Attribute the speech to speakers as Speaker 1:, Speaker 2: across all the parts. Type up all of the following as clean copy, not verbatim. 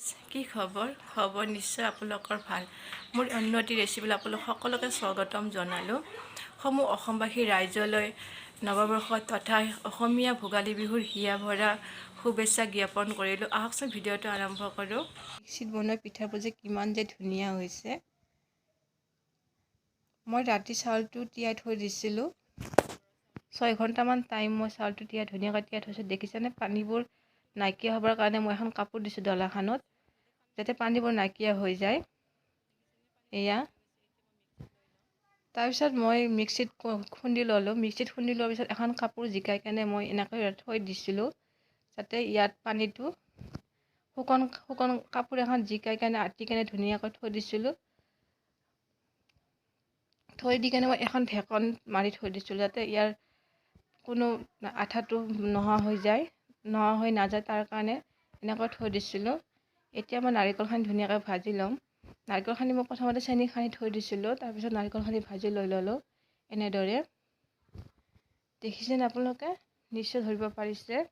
Speaker 1: কি খবৰ খবৰ নিশ্চয় আপোনালোকৰ ভাল। মোৰ অন্য এটি ৰেচিপিলৈ আপোনালোক সকলোকে স্বাগতম জনালোঁ। সমূহ অসমবাসী ৰাইজলৈ নৱবৰ্ষ তথা অসমীয়া ভোগালী বিহুৰ হিয়া ভৰা শুভেচ্ছা জ্ঞাপন কৰিলোঁ। আহকচোন, ভিডিঅ'টো আৰম্ভ কৰোঁ। মিক্সিত বনোৱা পিঠাবোৰ যে কিমান যে ধুনীয়া হৈছে। মই ৰাতি চাউলটো তিয়াই থৈ দিছিলোঁ, 6 ঘণ্টামান টাইম মই চাউলটো তিয়াই ধুনীয়াকৈ তিয়াই থৈছোঁ। দেখিছেনে? পানীবোৰ নাইকিয়া হ'বৰ কাৰণে মই এখন কাপোৰ দিছোঁ ডলাখনত, যাতে পানীবোৰ নাইকিয়া হৈ যায়। এয়া তাৰপিছত মই মিক্সিত খুন্দি ল'লোঁ। মিক্সিত খুন্দি লোৱাৰ পিছত এখন কাপোৰ জিকাই কেনে মই এনেকৈ থৈ দিছিলোঁ, যাতে ইয়াত পানীটো শুকান শুকান কাপোৰ এখন জিকাই কেনে, আঁতি কেনে ধুনীয়াকৈ থৈ দিছিলোঁ। থৈ দি কেনে মই এখন ঢেকন মাৰি থৈ দিছিলোঁ, যাতে ইয়াৰ কোনো আঠাটো নোহোৱা হৈ যায়, নোহোৱা হৈ নাযায়, তাৰ কাৰণে এনেকৈ থৈ দিছিলোঁ। এতিয়া মই নাৰিকলখিনি ধুনীয়াকৈ ভাজি ল'ম। নাৰিকলখিনি মই প্ৰথমতে চেনি সানি থৈ দিছিলোঁ, তাৰপিছত নাৰিকলখিনি ভাজি লৈ ল'লোঁ এনেদৰে। দেখিছেনে আপোনালোকে? নিশ্চয় ধৰিব পাৰিছে।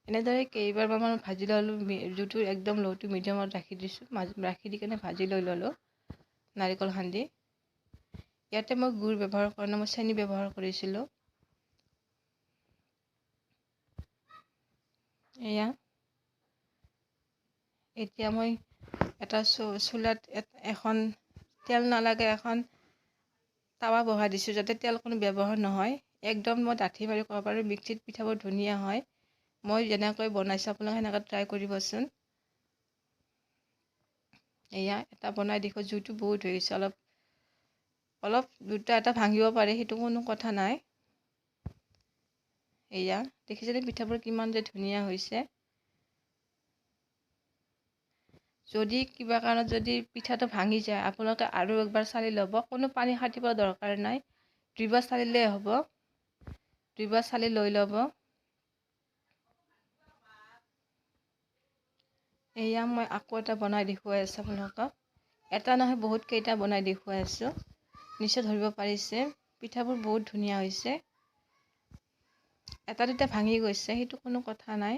Speaker 1: এনেদৰে কেইবাৰমান ভাজি ল'লোঁ। জুইটো একদম ল'টো মিডিয়ামত ৰাখি দিছোঁ। ৰাখি দি কেনে ভাজি লৈ ল'লোঁ নাৰিকল খান্দি। ইয়াতে মই গুড় ব্যৱহাৰ কৰা নাই, মই চেনি ব্যৱহাৰ কৰিছিলোঁ। এয়া এতিয়া মই এটা চুলাত এখন তেল নালাগে এখন টাৱা বহাই দিছোঁ, যাতে তেল কোনো ব্যৱহাৰ নহয়। একদম মই ডাঠি মাৰি ক'ব পাৰোঁ, মিক্সিত পিঠাবোৰ ধুনীয়া হয়। মই যেনেকৈ বনাইছোঁ, আপোনালোকে সেনেকৈ ট্ৰাই কৰিবচোন। এয়া এটা বনাই দেখোঁ। জুইটো বহুত হৈ গৈছে, অলপ অলপ দুটা এটা ভাঙিব পাৰে, সেইটো কোনো কথা নাই। এয়া দেখিছেনে, পিঠাবোৰ কিমান যে ধুনীয়া হৈছে। যদি কিবা কাৰণত যদি পিঠাটো ভাঙি যায়, আপোনালোকে আৰু একবাৰ চালি ল'ব। কোনো পানী খাটিব দৰকাৰ নাই, দুইবাৰ চালিলেই হ'ব। দুইবাৰ চালি লৈ ল'ব। এয়া মই আকৌ এটা বনাই দেখুৱাই আছোঁ আপোনালোকক। এটা নহয়, বহুত কেইটা বনাই দেখুৱাই আছোঁ। নিশ্চয় ধৰিব পাৰিছে, পিঠাবোৰ বহুত ধুনীয়া হৈছে। এটা দুটা ভাঙি গৈছে, সেইটো কোনো কথা নাই।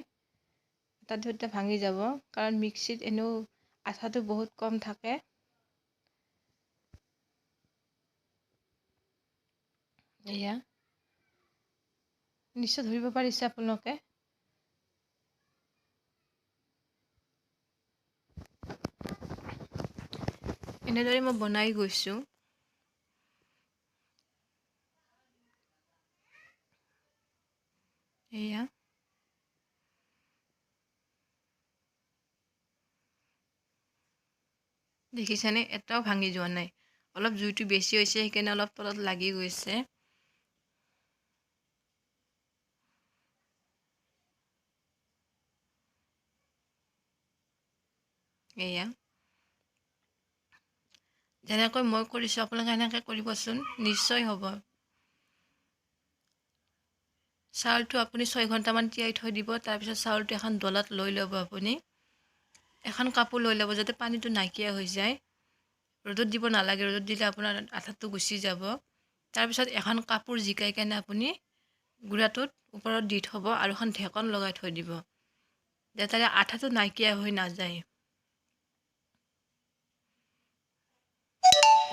Speaker 1: এটা দুটা ভাঙি যাব, কাৰণ মিক্সিত এনেও আঠাটো বহুত কম থাকে। এয়া নিশ্চয় ধৰিব পাৰিছে আপোনালোকে। এনেদৰে মই বনাই গৈছোঁ। এয়া দেখিছেনে? এটাও ভাঙি যোৱা নাই। অলপ জুইটো বেছি হৈছে, সেইকাৰণে অলপ তলত লাগি গৈছে। এয়া যেনেকৈ মই কৰিছোঁ, আপোনালোকে সেনেকৈ কৰিবচোন, নিশ্চয় হ'ব। চাউলটো আপুনি 6 ঘণ্টামান তিয়াই থৈ দিব। তাৰপিছত চাউলটো এখন ডলাত লৈ ল'ব আপুনি। এখন কাপোৰ লৈ ল'ব, যাতে পানীটো নাইকিয়া হৈ যায়। ৰ'দত দিব নালাগে, ৰ'দত দিলে আপোনাৰ আঠাটো গুচি যাব। তাৰপিছত এখন কাপোৰ জিকাই কেনে আপুনি গুড়াটোত ওপৰত দি থ'ব আৰু এখন ঢেকন লগাই থৈ দিব, যাতে আঠাটো নাইকিয়া হৈ নাযায়।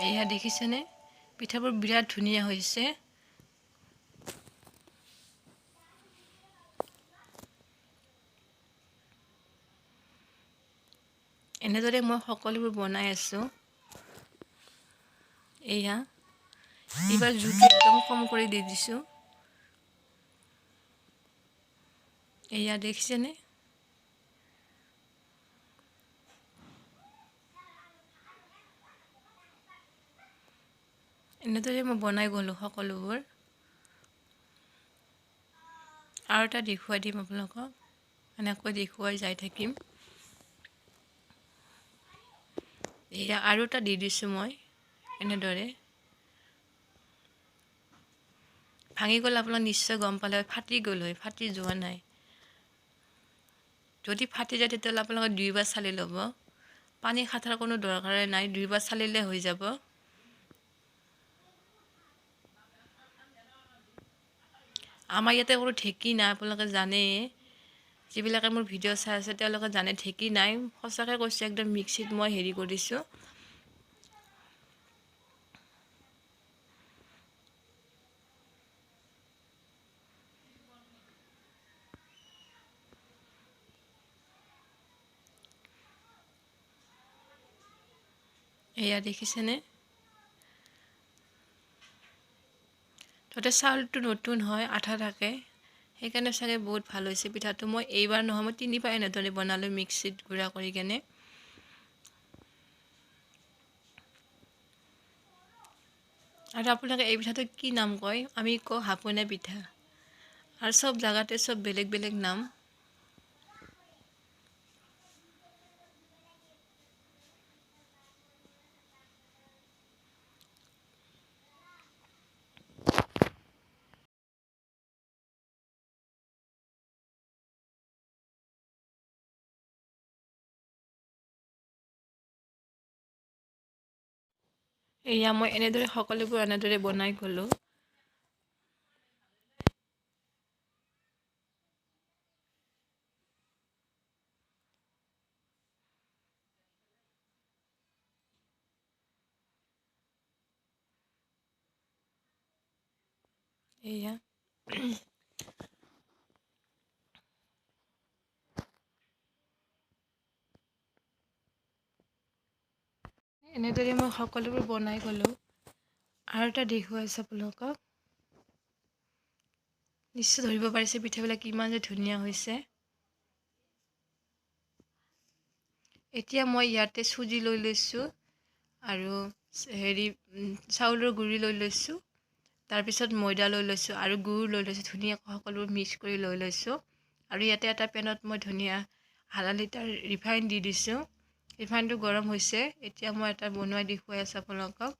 Speaker 1: এয়া দেখিছেনে? পিঠাবোৰ বিৰাট ধুনীয়া হৈছে। এনেদৰে মই সকলোবোৰ বনাই আছোঁ। এয়া এইবাৰ জুইটো একদম কম কৰি দি দিছোঁ। এয়া দেখিছেনে? এনেদৰে মই বনাই গ'লোঁ সকলোবোৰ। আৰু এটা দেখুৱাই দিম আপোনালোকক। এনেকৈ দেখুৱাই যাই থাকিম। এয়া আৰু এটা দি দিছোঁ মই এনেদৰে। ভাঙি গ'লে আপোনালোক নিশ্চয় গম পালে হয়, ফাটি গ'ল হয়। ফাটি যোৱা নাই। যদি ফাটি যায়, তেতিয়াহ'লে আপোনালোকে দুইবাৰ চালি ল'ব। পানী খাটাৰ কোনো দৰকাৰেই নাই, দুইবাৰ চালিলে হৈ যাব। আমাৰ ইয়াতে কোনো ঢেঁকী নাই, আপোনালোকে জানেই। যিবিলাকে মোৰ ভিডিঅ' চাই আছে তেওঁলোকে জানে ঢেঁকী নাই, সঁচাকৈ কৈছোঁ, একদম মিক্সিত মই হেৰি কৰিছোঁ। এয়া দেখিছেনে? তাতে চাউলটো নতুন হয়, আঠা থাকে, সেইকাৰণে চাগে বহুত ভাল হৈছে পিঠাটো। মই এইবাৰ নহয়, মই তিনিবাৰ এনেদৰে বনালোঁ মিক্সিত গুড়া কৰি কেনে। আৰু আপোনালোকে এই পিঠাটো কি নাম কয়? আমি কওঁ হাপোনা পিঠা, আৰু চব জেগাতে চব বেলেগ বেলেগ নাম। এয়া মই এনেদৰে সকলোবোৰ এনেদৰে বনাই গ'লোঁ। এয়া এনেদৰে মই সকলোবোৰ বনাই গ'লোঁ। আৰু এটা দেখুৱাইছোঁ আপোনালোকক, নিশ্চয় ধৰিব পাৰিছে পিঠাবিলাক কিমান যে ধুনীয়া হৈছে। এতিয়া মই ইয়াতে চুজি লৈ লৈছোঁ আৰু হেৰি চাউলৰ গুড়ি লৈ লৈছোঁ, তাৰপিছত ময়দা লৈ লৈছোঁ আৰু গুড় লৈ লৈছোঁ। ধুনীয়াকৈ সকলোবোৰ মিক্স কৰি লৈ লৈছোঁ। আৰু ইয়াতে এটা পেনত মই ধুনীয়া আধা লিটাৰ ৰিফাইন দি দিছোঁ। ৰিফাইনটো গৰম হৈছে, এতিয়া মই এটা বনোৱাই দেখুৱাই আছোঁ আপোনালোকক।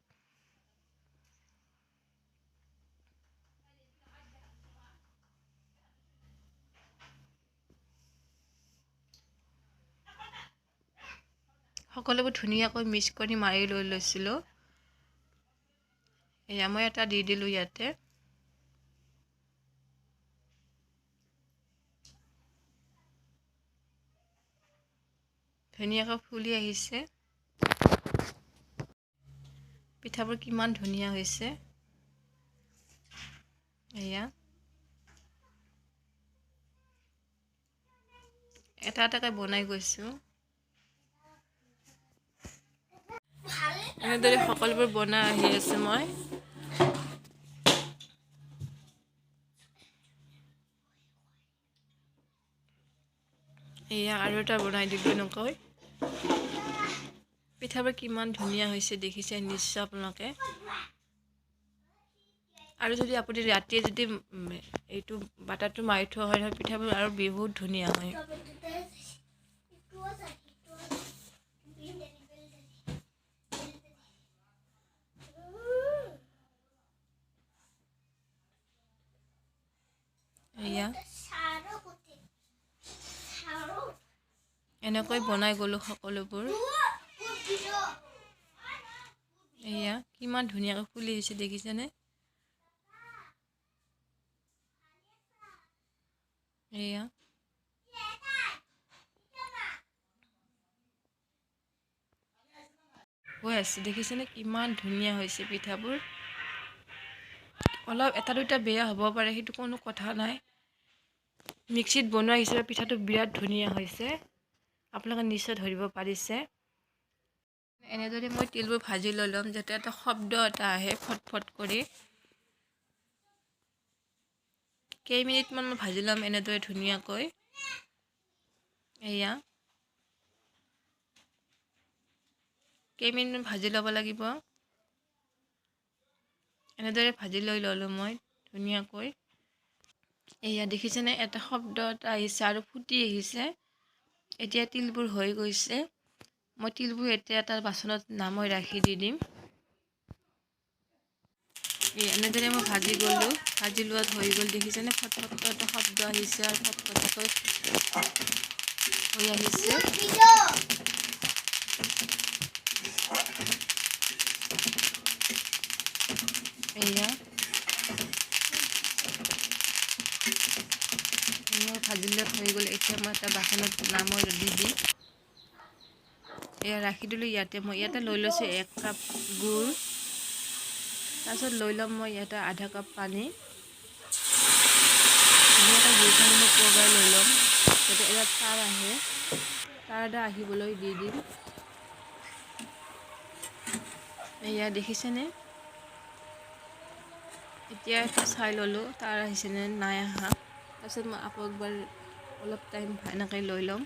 Speaker 1: সকলোবোৰ ধুনীয়াকৈ মিক্স কৰি মাৰি লৈ লৈছিলোঁ। এয়া মই এটা দি দিলোঁ ইয়াতে। ধুনীয়াকৈ ফুলি আহিছে পিঠাবোৰ, কিমান ধুনীয়া হৈছে। এয়া এটা এটাকৈ বনাই গৈছোঁ। এনেদৰে সকলোবোৰ বনাই আহি আছোঁ মই। এয়া আৰু এটা বনাই দিলোঁ এনেকৈ। পিঠাবোৰ কিমান ধুনীয়া হৈছে দেখিছে নিশ্চয় আপোনালোকে। আৰু যদি আপুনি ৰাতিয়ে যদি এইটো বাটাৰটো মাৰি থোৱা হয় নহয়, পিঠাবোৰ আৰু বহুত ধুনীয়া হয়। এয়া এনেকৈ বনাই গ'লোঁ সকলোবোৰ। এয়া কিমান ধুনীয়াকৈ ফুলি আহিছে দেখিছেনে? এয়া হৈ আছে দেখিছেনে? কিমান ধুনীয়া হৈছে পিঠাবোৰ। অলপ এটা দুটা বেয়া হ'ব পাৰে, সেইটো কোনো কথা নাই। মিক্সিত বনোৱা হিচাপে পিঠাটো বিৰাট ধুনীয়া হৈছে, আপোনালোকে নিশ্চয় ধৰিব পাৰিছে। এনেদৰে মই তিলবোৰ ভাজি লৈ ল'ম, যাতে এটা শব্দ এটা আহে ফটফট কৰি। কেইমিনিটমান মই ভাজি ল'ম এনেদৰে ধুনীয়াকৈ। এয়া কেইমিনিটমান ভাজি ল'ব লাগিব। এনেদৰে ভাজি লৈ ল'লোঁ মই ধুনীয়াকৈ। এয়া দেখিছেনে? এটা শব্দ এটা আহিছে আৰু ফুটি আহিছে। এতিয়া তিলবোৰ হৈ গৈছে। মই তিলবোৰ এতিয়া এটা বাচনত নামাই ৰাখি দি দিম। এই এনেদৰে মই ভাজি গ'লোঁ। ভাজি লোৱাত হৈ গ'ল দেখিছেনে? ফটফটকৈ এটা শব্দ আহিছে আৰু ফটফটকৈ হৈ আহিছে। এয়া আলহামদুলিল্লাহ হৈ গ'ল। এতিয়া মই এটা বাচনত নামই দি দিম। এয়া ৰাখি দিলোঁ। ইয়াতে মই ইয়াতে লৈ লৈছোঁ 1 কাপ গুড়। তাৰপিছত লৈ ল'ম মই ইয়াতে আধা কাপ পানী। ধুনীয়াকৈ গুড়খিনি মই পগাই লৈ ল'ম, যাতে এটা তাৰ আহে। তাৰ এটা আহিবলৈ দি দিম। এয়া দেখিছেনে? এতিয়া এটা চাই ল'লোঁ তাৰ আহিছেনে নাই অহা। তাৰপিছত মই আকৌ একবাৰ অলপ টাইম এনেকৈ লৈ ল'ম,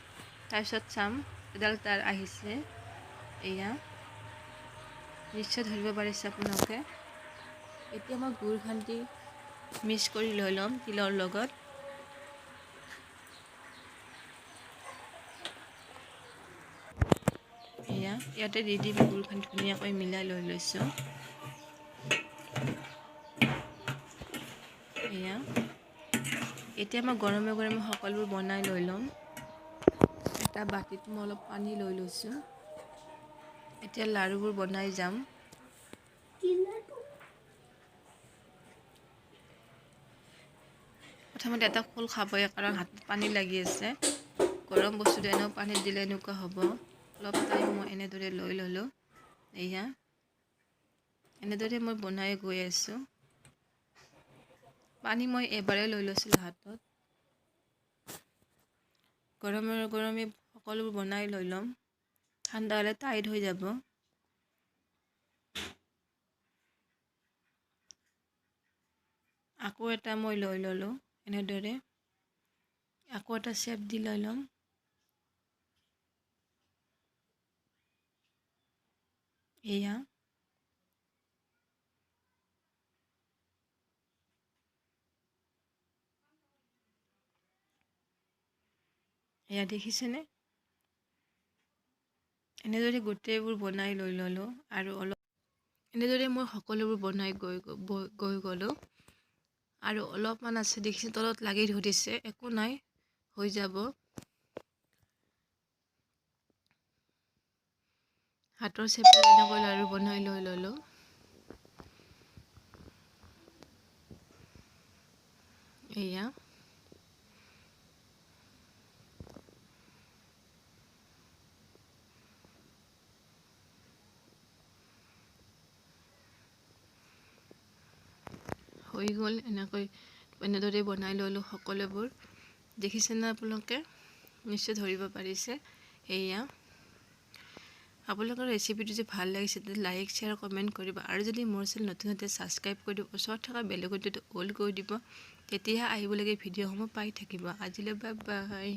Speaker 1: তাৰপিছত চাম এডাল তাৰ আহিছে। এয়া নিশ্চয় ধৰিব পাৰিছে আপোনালোকে। এতিয়া মই গুড় খান্দি মিক্স কৰি লৈ ল'ম তিলৰ লগত। এয়া ইয়াতে দি দিম গুড়খন ধুনীয়াকৈ মিলাই লৈ লৈছোঁ। এয়া এতিয়া মই গৰমে গৰমে সকলোবোৰ বনাই লৈ ল'ম। এটা বাতিত মই অলপ পানী লৈ লৈছোঁ। এতিয়া লাড়ুবোৰ বনাই যাম। প্ৰথমতে এটা খোল খাবই, কাৰণ হাতত পানী লাগি আছে। গৰম বস্তুটো এনেও পানীত দিলে এনেকুৱা হ'ব। অলপ টাইম মই এনেদৰে লৈ ল'লোঁ। এয়া এনেদৰে মই বনাই গৈ আছোঁ। পানী মই এবাৰেই লৈ লৈছিলোঁ হাতত। গৰমে গৰমে সকলোবোৰ বনাই লৈ ল'ম। ঠাণ্ডা হ'লে টাইট হৈ যাব। আকৌ এটা মই লৈ ল'লোঁ এনেদৰে। আকৌ এটা চেপ দি লৈ ল'ম। এয়া এয়া দেখিছেনে? এনেদৰে গোটেইবোৰ বনাই লৈ ল'লোঁ। আৰু অলপ এনেদৰে মই সকলোবোৰ বনাই গৈ গৈ গ'লোঁ। আৰু অলপমান আছে, দেখিছে তলত লাগি ধৰিছে, একো নাই, হৈ যাব। হাতৰ চেপেৰে এনেকৈ লাড়ু বনাই লৈ ল'লোঁ। এয়া হৈ গ'ল। এনেকৈ এনেদৰে বনাই ল'লোঁ সকলোবোৰ। দেখিছেনে আপোনালোকে? নিশ্চয় ধৰিব পাৰিছে। এয়া আপোনালোকৰ ৰেচিপিটো যদি ভাল লাগিছে তেতিয়া লাইক, শ্বেয়াৰ, কমেণ্ট কৰিব। আৰু যদি মোৰ চেনেল নতুন হয় ছাবস্ক্ৰাইব কৰি দিব, ওচৰত থকা বেল আইকনটোত অল কৰি দিব, তেতিয়াহে আহিবলগীয়া ভিডিঅ'সমূহ পাই থাকিব। আজিলৈ বাই বাই।